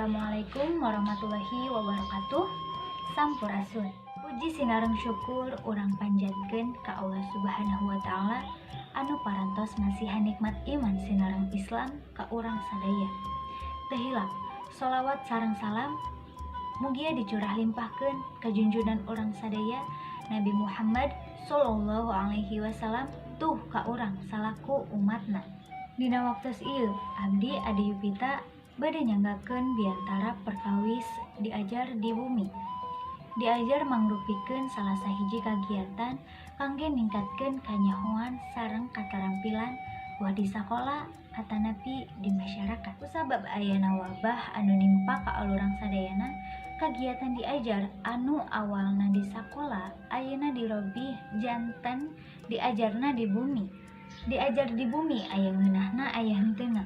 Assalamualaikum warahmatullahi wabarakatuh. Sampurasun. Puji sinareng syukur urang panjatkeun ka Allah Subhanahu wa Ta'ala anu parantos masihan nikmat iman sinareng Islam ka urang sadaya. Teu hilap sholawat sareng salam mugia dicurah limpahkeun ka junjunan urang sadaya, Nabi Muhammad Shallallahu Alaihi Wasallam, tuh ka urang salaku umatna. Dina waktos ieu abdi, Adi Yupita, bade nyanggakeun biantara perkawis diajar di bumi. Diajar mangrupikeun salah sahiji kagiatan kangge ningkatkeun kanyahoan sareng katarampilan, wah di sakola atanapi di masyarakat. Kusabab ayana wabah anu nimpa ka alurang sadayana, kagiatan diajar anu awalna di sakola ayeuna dirobih janten diajarna di bumi. Diajar di bumi aya ngeunahna, aya henteuna.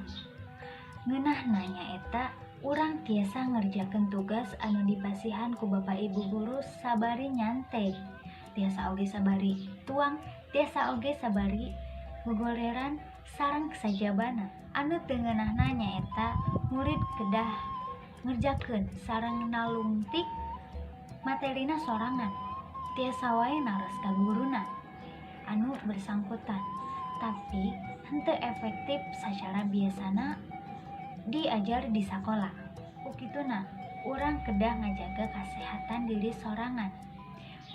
Ngeunahna nyaeta urang tiasa ngerjakeun tugas anu dipasihan ku bapak ibu guru sabari nyantai, tiasa oge sabari tuang, tiasa oge sabari gogoleran sareng sajabana. Anu teu ngeunahna nyaeta murid kedah ngerjakeun sareng nalungtik materina sorangan, tiasa wae naros ka guruna anu bersangkutan, tapi henteu efektif sacara biasana diajar di sakola. Ku kituna urang kedah ngajaga kasehatan diri sorangan,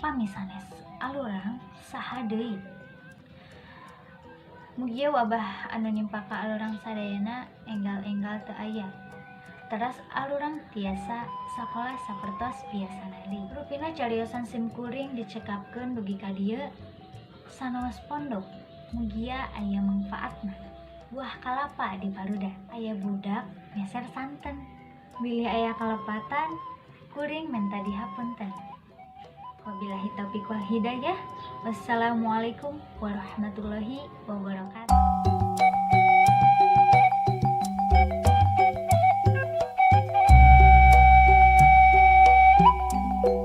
pami sanes alurang saha deui? Mugia wabah anu nimpa ka alurang sadayana enggal-enggal teu aya, teras alurang tiasa sakola sapertos biasana deui. Rupina cariosan sim kuring dicekapkeun dugi ka dieu sanaos pondok, mugia aya mangfaatna. Buah kalapa diparudan, aya budak meser santen. Bilih aya kalepatan, kuring menta dihapunten. Wabillahi taufiq wal hidayah. Wassalamualaikum warahmatullahi wabarakatuh.